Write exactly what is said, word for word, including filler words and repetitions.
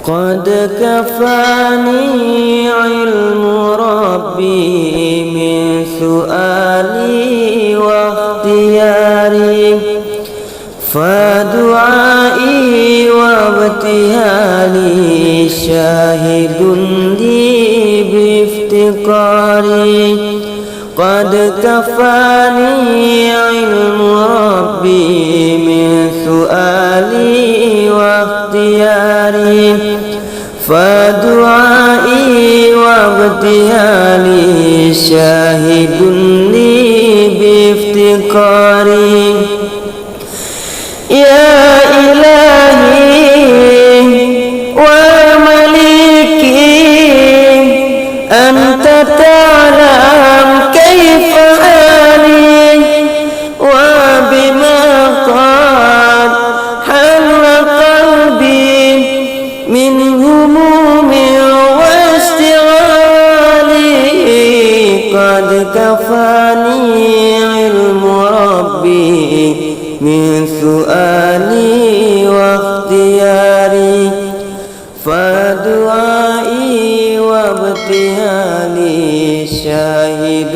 قد كفاني علم ربي من سؤالي واختياري، فدعائي وابتهالي شاهد لي بافتقاري. قد كفاني علم ربي من سؤالي واختياري، فدعائي وابتهالي شاهد لي بافتقاري. يا إلهي ومليكي، أنت تعلم كيف حالي، وبما قد حل قلبي من هموم واشتغال. قد كفاني علم ربي من سؤالي واختياري، فدعائي وابتهالي شاهد